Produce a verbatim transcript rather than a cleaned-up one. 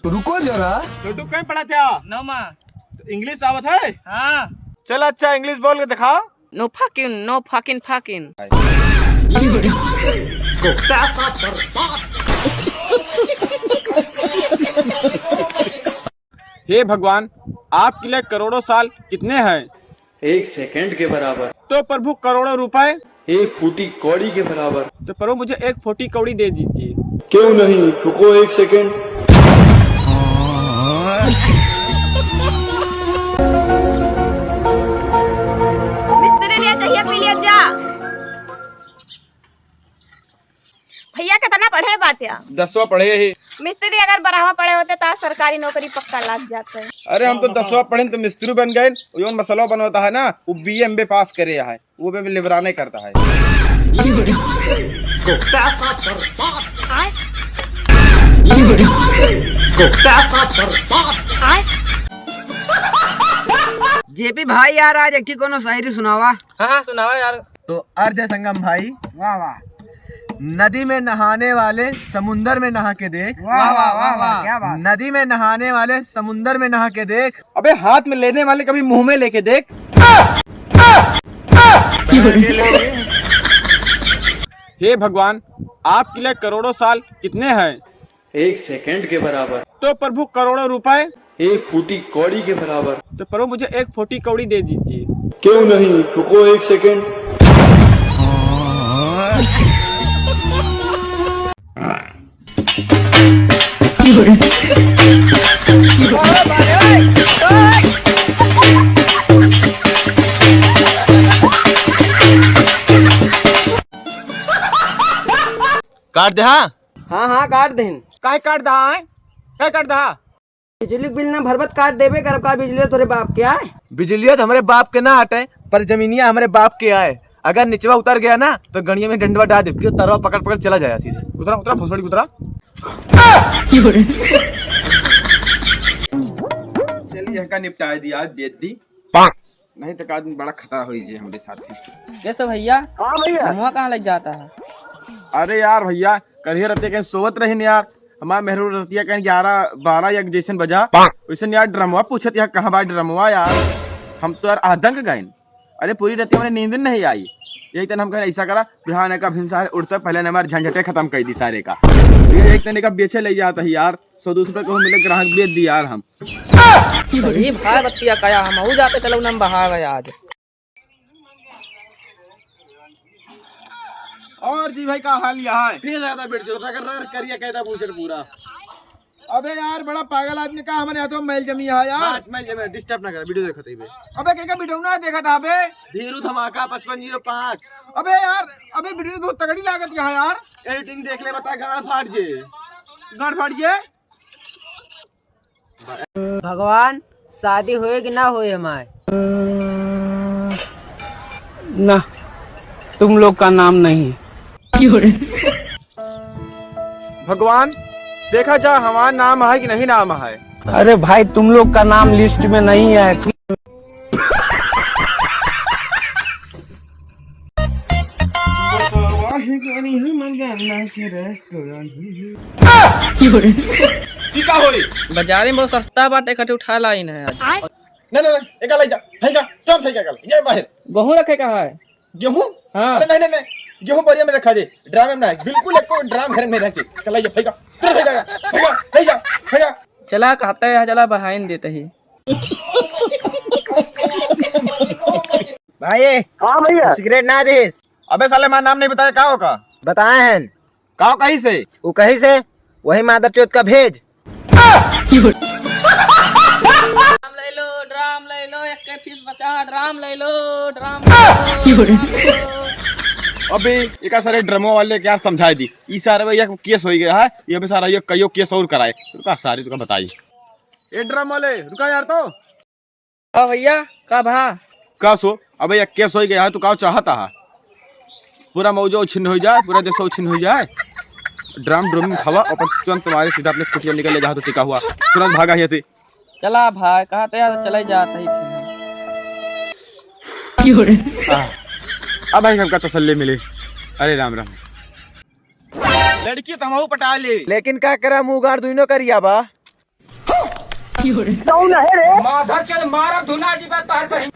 तो रुको जरा। छोटू कहीं पढ़ा था? नौमा। तो English आवत है? हाँ। चल अच्छा, English बोल के दिखा। No fucking, no fucking, fucking। हे भगवान, आपके लिए करोड़ों साल कितने हैं? एक सेकंड के बराबर। तो प्रभु, करोड़ों रुपए? एक फूटी कौड़ी के बराबर। तो प्रभु, मुझे एक फूटी कौड़ी दे दीजिए। क्यों नहीं, रुको एक सेकंड। मिस्त्री लिया चाहिए, पी लिया जा। भैया, कितना पढ़े बाटे? दसवाँ पढ़े ही। मिस्त्री अगर बारहवाँ पढ़े होते, तो आज सरकारी नौकरी पक्का लाग जाते। अरे, हम तो दसवाँ पढ़े तो मिस्त्री बन गए, जौन मसलवा बनवत है ना, वो B A M B A पास करे है, वो भी लेबराने करत है। J P भाई यार, आज एक ठी कोनो शायरी सुनावा। हाँ, हाँ, सुनावा यार। तो अर्ज है संगम भाई। वाह, वाह। नदी में नहाने वाले समुंदर में नहा के देख। वाह, वाह, वाह, वाह, वाह। क्या बात। नदी में नहाने वाले समुंदर में नहा के देख। अबे, हाथ में लेने वाले कभी मुंह में लेके देख। हे भगवान, आपके लिए करोड़ों साल कितने हैं? एक सेकंड के बराबर। तो प्रभु, करोड़ों रुपए? एक फूटी कौड़ी के बराबर। तो प्रभु, मुझे एक फूटी कौड़ी दे दीजिए। क्यों नहीं, रुको एक सेकंड। काट दे, हाँ। हाँ, हाँ, काट देन। काहे काट दहा है? काहे काट दहा? बिजली के बिल ना भरबत, काट देबे करब का? बिजलिया तोरे बाप के आए? बिजलिया तो हमरे बाप के ना हटे, पर जमीनिया हमरे बाप के आए। अगर निचवा उतर गया ना, तो गणिया में डंडवा डाल दे, क्यों तरवा पकड़ पकड़ चला जाए सीधे। उतरा, उतरा, भोसड़ी उतरा। चलिए, यहाँ का निपटाए दिया, दे दी। नहीं तो का आदमी बड़ा खतरा होई जे हमरे साथे। कैसे भैया? हाँ भैया। ड्रमवा कहाँ लग जाता है? अरे यार भैया, करिए रहते कहीं सोवत रही न यार, हमार मेहरू रतिया कहीं ग्यारह, बारह या जैसन बजा, वैसन यार ड्रमवा पूछत यार, कहाँ बा ड्रमवा यार? हम तो यार आतंक गइन। अरे पूरी रतिया हमरे नींद नहीं आई। यही तन हम कहें ऐसा करा, बिहान का भिनसार उठते पहले न हमार झंझटे खतम कर दी सारे का। ये एक तने का बेचे ले जाता है यार, सौ दो सौ रुपये को मिले ग्राहक बेच दी यार हम। सही भाई बतिया कहा, हम हऊ जाते चलो नम बहावे आज। और जी भाई, का हाल यहाँ है? फिर ज्यादा बेड से उठा कर रहा, करिया कहता पूछड़ पूरा। अबे यार, बड़ा पागल आदमी का हमारे हाथों में मैल जमी है यार। हाँ, मैल जमी है, disturb ना कर, video देखत ही बे। अबे के का video ना देखत हा बे? धीरू धमाका पचपन जीरो पाँच। अबे यार, अबे video बहुत तगड़ी लागत है यार। Editing देख ले, बता गाड़ फाड़ जे। गाड़ फाड़ जे? भगवान, शादी होए कि ना होए हमार? ना, तुम लोग का नाम नहीं। भगवान, देखा जा हमार नाम है कि नहीं नाम है। अरे भाई, तुम लोग का नाम list में नहीं है। ई का होई? बाजारे में बहुत सस्ता बाटे, इकट्ठे उठा लाइन है आज। नहीं, नहीं, नहीं, एका ले जा, है का? चल, सही का, ये बाहर। गेहूं रखे का है? गेहूं? हाँ। अरे नहीं, नहीं, नहीं, गेहूं बोरिया में रखा जे, ड्राम में ना, बिल्कुल एको ड्राम घर में रखे। चल, ले जा, फेंका, चल, फेंका, फेंका, ले जा, फेंका। चला, कहते हैं, चला, बहाइन देते ही। भाई, हाँ भैया। सिगरेट ना देस। अबे साले, हमारा नाम नहीं बताया, का हो का? बताए हैं। का हो कहीं से? वो कहीं से? वही मादर चोद का भेज। ड्राम ले लो, ड्राम ले लो, एक के फीस बचा, ड्राम ले लो, ड्राम ले लो, ड्राम ले लो। अबे, एका सारे ड्रमो वाले के यार समझाए दी। ई सारे भैया केस हो गया है, ये भी सारा ये कईयो केस और कराए। रुका सारी तुका बताई। ए ड्रम वाले, रुका यार तो। का भैया, का भा? का सो? अबे, एक केस हो गया है, तू का चाहता है? पूरा मौजो छिन्न हो जाए, पूरा देशो छिन्न हो जाए। ड्रम, ड्रम खावा, और तुरंत तुम्हारे सीधा अपने कुटिया निकल ले, जहाँ तो टिका हुआ, तुरंत भागा यहाँ से। चला भाई, कहा तो यार, चले जात ही फिर। आह, अब भाई हमका तसल्ली मिली। अरे राम राम। लड़की तो हमहू पटा ले। लेकिन का करा, मुंह गाड़ दुइनो करिया बा। कौन है रे? माधर चल मारब धुना जी बा तोहर बहिन।